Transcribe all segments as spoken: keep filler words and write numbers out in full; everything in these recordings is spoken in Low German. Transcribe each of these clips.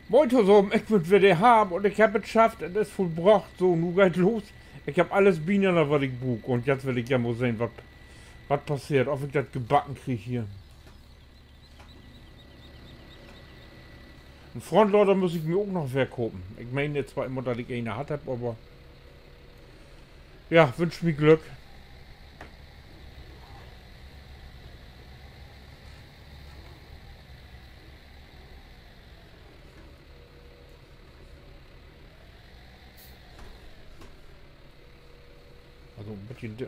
Moin tosamen, ik bün weer de Harm un ik hebb et schafft, et is vullbrocht. So, nu geiht los. Ik hebb allens binanner, wat ik bruuk. Un jetzt will ik ja mal sehn, wat, wat passeert, of ik dat gebacken krieg hier. En Frontlader muss ik mi ok noch verkopen. Ik meen jetzt zwar immer, dat ik een hatt hebb, aver ja, wünsch mi Glück. Also, en beten di-,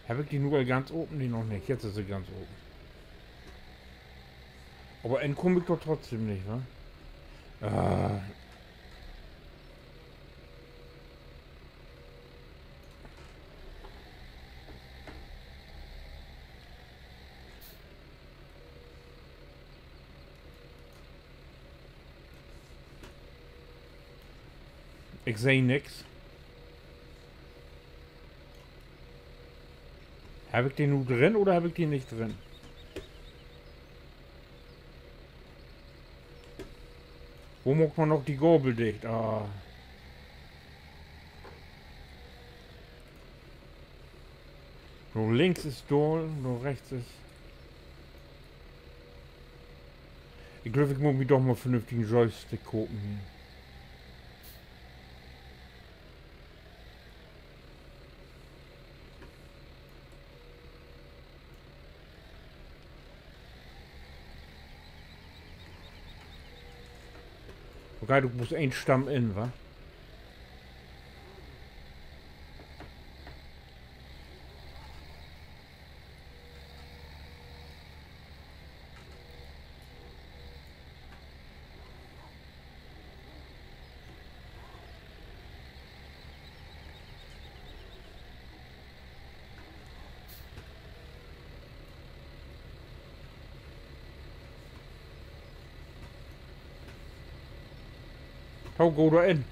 Hebb ik de nu al ganz open? Nee, noch nich. Jetzt is se ganz open. Aver rin kumm ik doch trotzdem nich, wa? Ah. Ik seh nix. Hebb ik de nu drin oder hebb ik de nich drin? Wo maakt man noch de Gabel dicht? Ah. Na links is dor, na rechts is. Ik glööv, ik mutt mi doch mal vernünftigen Joystick kopen hier. Okay, du musst een Stamm in, wa? Hau, gah dor in.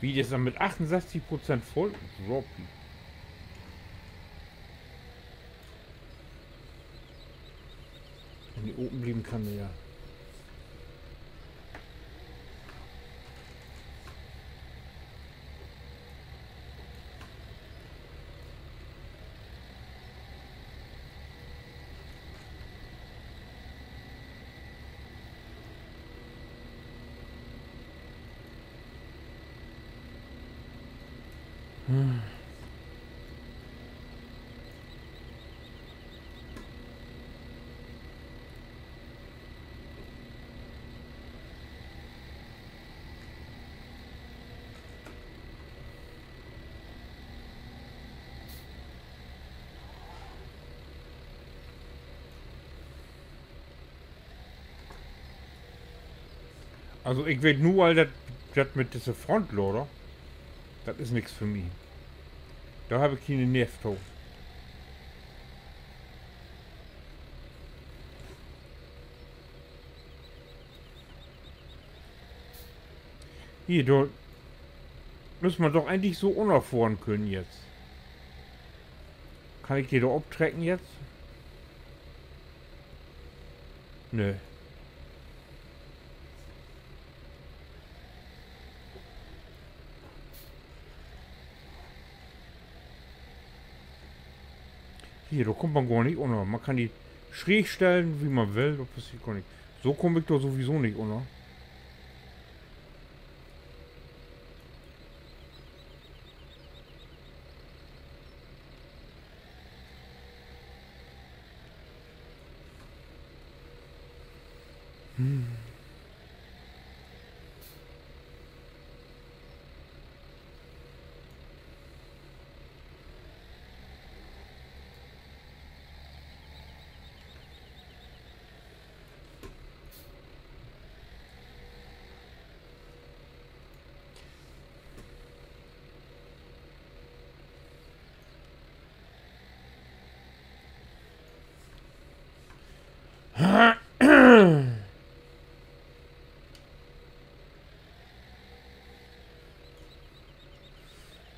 Wie, de is denn mit achtunsesstig Prozent vull? Ropi. Wenn de open blieven kann, ja. Also, ik weet nu al, dat, dat mit disse Frontlader, dat is nix för mi. Dor heff ik keen Nerv to. Hier, dor müss man doch egentlich so ünnerfohren könen jetzt. Kann ik de dor optrecken jetzt? Nee. Hier, dor kummt man gor nich ünner. Man kann de schräg stellen, wie man will, dat passeert gor nich. So kumm ik dor sowieso nich ünner.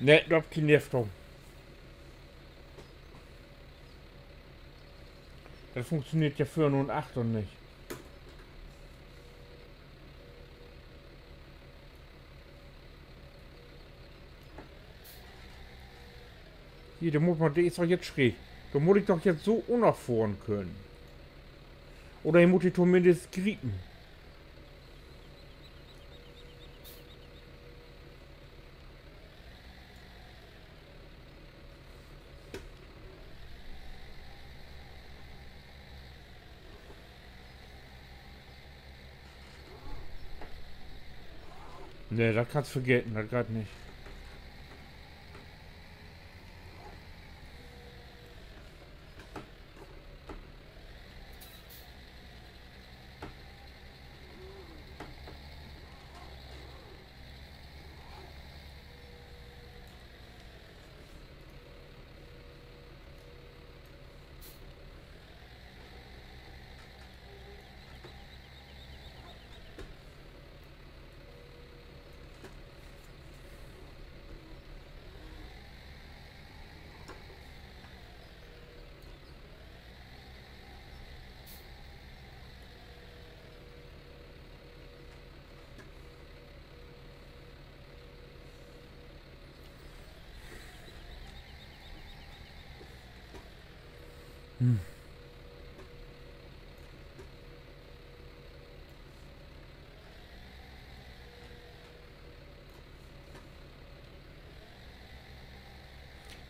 Nee, dor hebb ik keen Nerv to. Dat funktioneert ja vörn un achtern nich. Hier, dor mutt man, de is doch jetzt schreeg. Dor mutt ik doch jetzt so ünnerfohren könen. Oder ik mutt de tominnst griepen. Nee, dat kannst vergeten, dat geiht nich.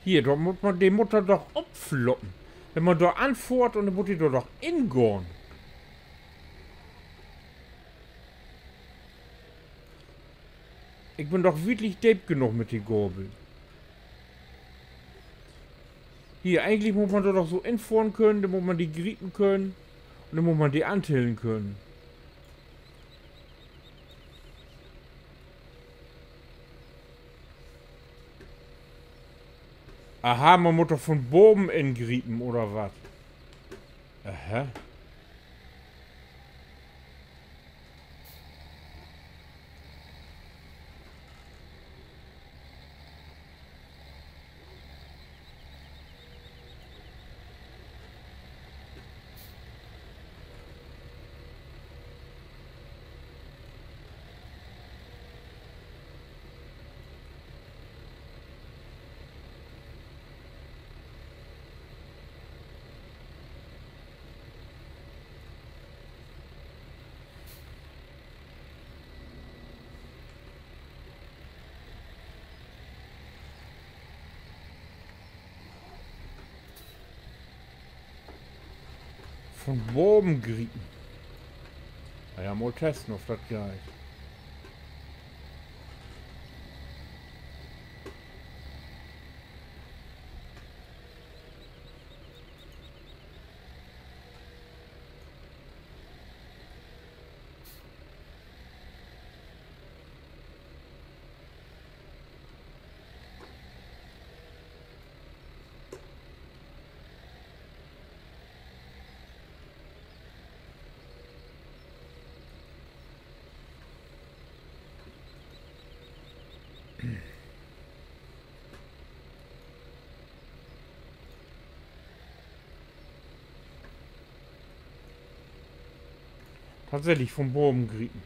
Hier, dor mutt man, de mutt dor doch opfloppen. Wenn man dor anfohrt un denn mutt de dor doch ingahn. Ik bün doch wirklich deep genoog mit de Gabel. Hier, egentlich mutt man dor doch so infohren könen, denn mutt man de griepen könen un denn mutt man de antillen könen. Aha, man mutt doch von baven ingriepen, oder wat? Aha. Von baven griepen. Na ja, mal testen, of dat geiht. Tatsächlich von baven griepen.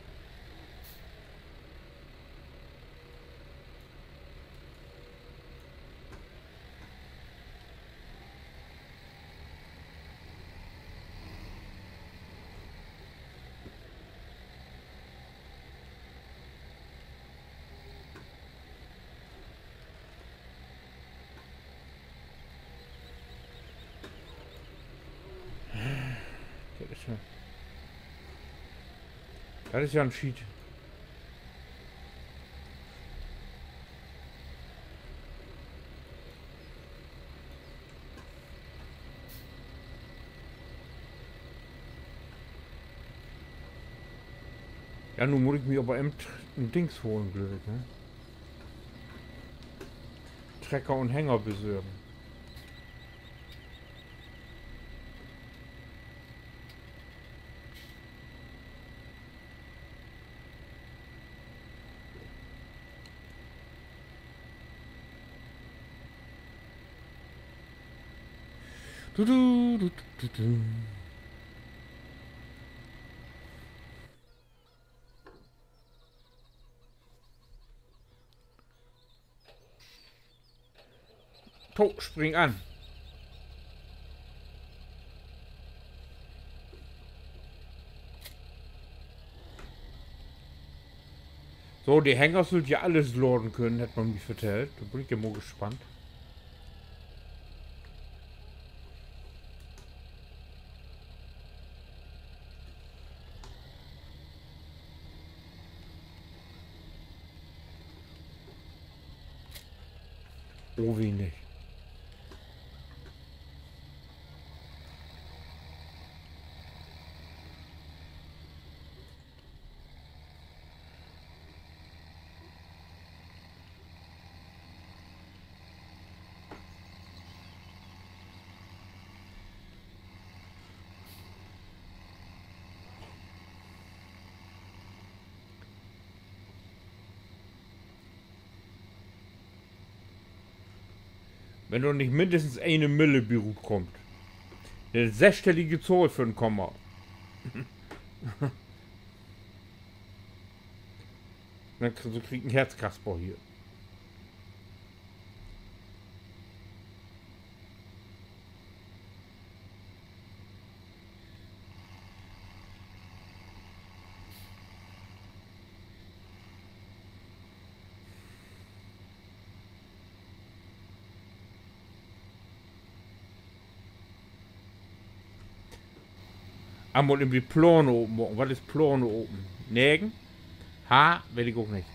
Dat is ja, dat is ja en Schiet. Ja, nu mutt ik mi aver even Tr-, en Dings holen, glööv ik, ne? Trecker un Hänger besorgen. Du, du, du, du, du, du. To, spring an. So, de Hänger süllt ja allens laden könen, hett man mi vertellt. Dor bün ik ja mal gespannt. Oh, wenig. Wenn dor nich minnstens ene Mille bi rutkummt. 'Ne sesstellige Zahl för 'n Komma. Denn krie-, so krieg ik en Herzkasper hier. Eenmal in de Plane opmaken. Wat is Plane open? Negen? Ha, weet ik ok nich.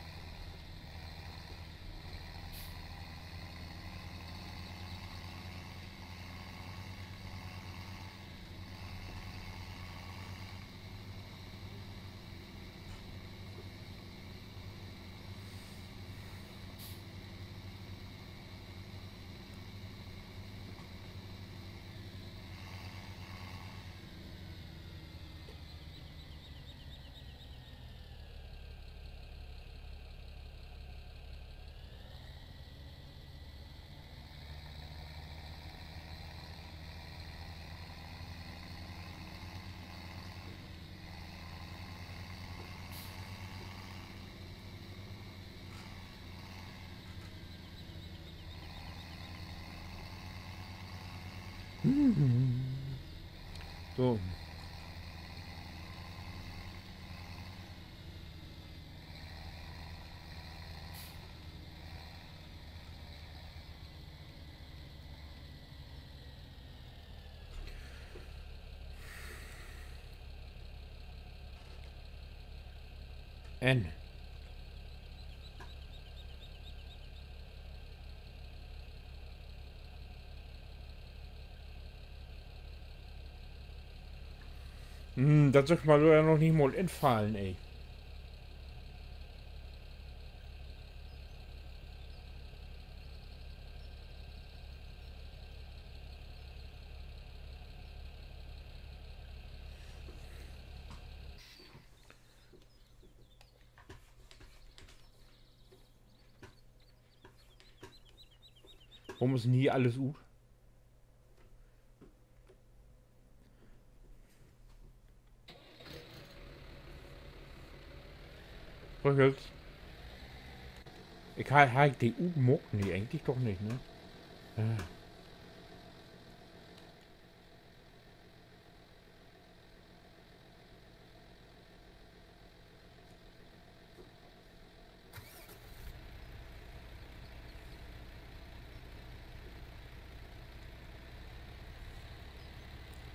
So. En. Hm, dat is mi ja noch nich mal infallen, ey. Worüm is denn hier allens ut? Wat is? Ik ha-, harr ik de utmaakt? Nee, egentlich doch nich, ne? Äh.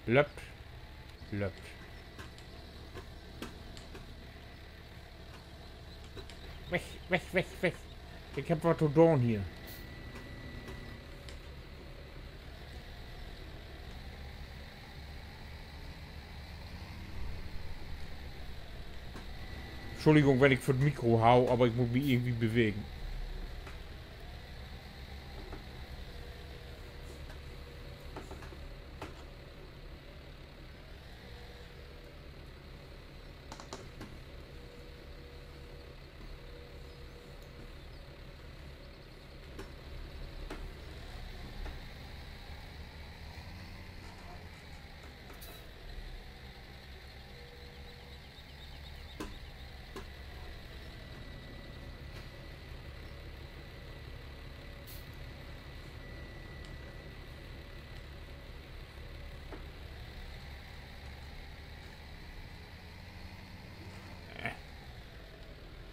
Löppt. Löppt. Weg, weg, weg, weg. Ik heff wat to doon hier. Schuldigung, wenn ik vör't Mikro hau, aver ik mutt mi irgendwie bewegen.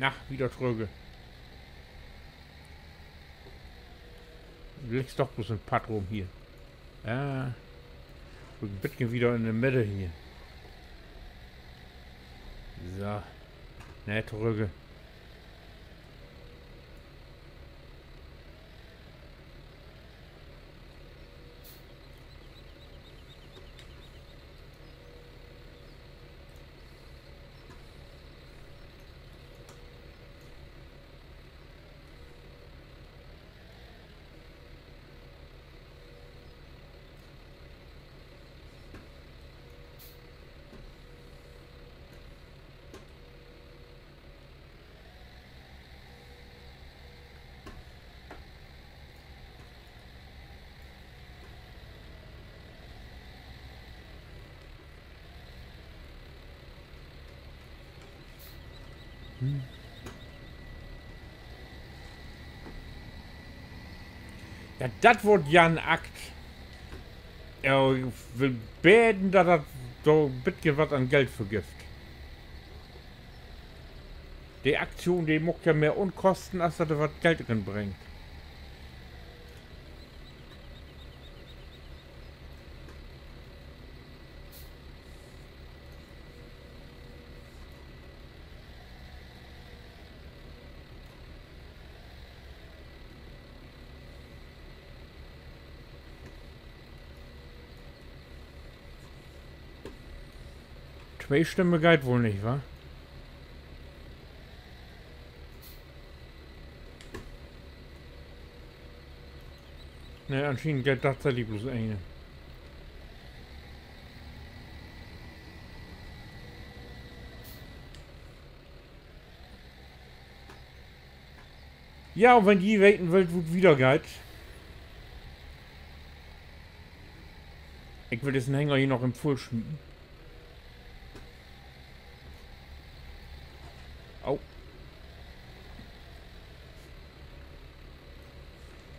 Ach, wieder trügge. Liggst doch bloß en Patroon hier. Ja. Rück en beten wieder in de Midde hier. So. Nee, trügge. Ja, dat word ja en Akt. Ja, ik will beden, dat dat dor en beten wat an Geld för gifft. De Aktion, de maakt ja mehr Unkosten, as dat dor wat Geld rinbringt. Twee Stimme geiht woll nich, wa? Nee, anschienend geiht tatsächlich bloß ene. Ja, un wenn ji weten wüllt, wo 't wieder geiht, ik will dissen Hänger hier noch em vull smieten. Au.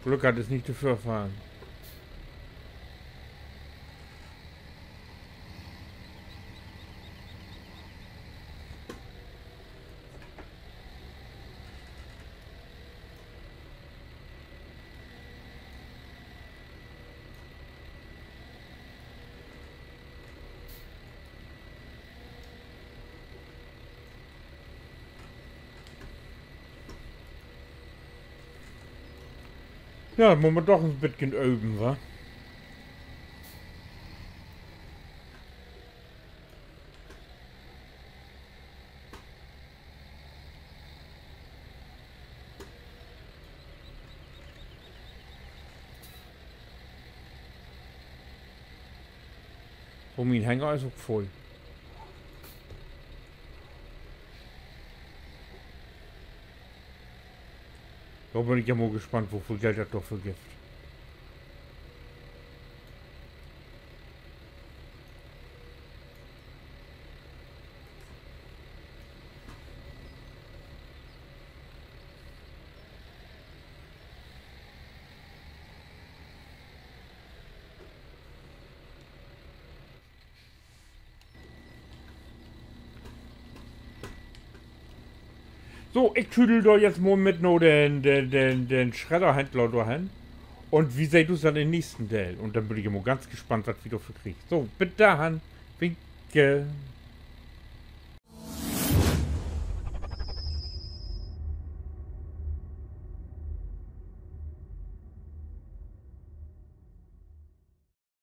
Glück hatt, is nich to vörfallen. Ja, mutt man doch en beten öven, wa? So, mien Hänger is ok vull. Dor bün ik ja mal gespannt, woveel Geld dat dorför gifft. So, ik tüdel dor jetzt mal mit na den, den, den, den Schredderhändler dorhen. Un wi seht us denn in'n nächsten Deel. Un denn bün ik mal ganz gespannt, wat wi dorför kriegt. So, bit dorhen. Winke.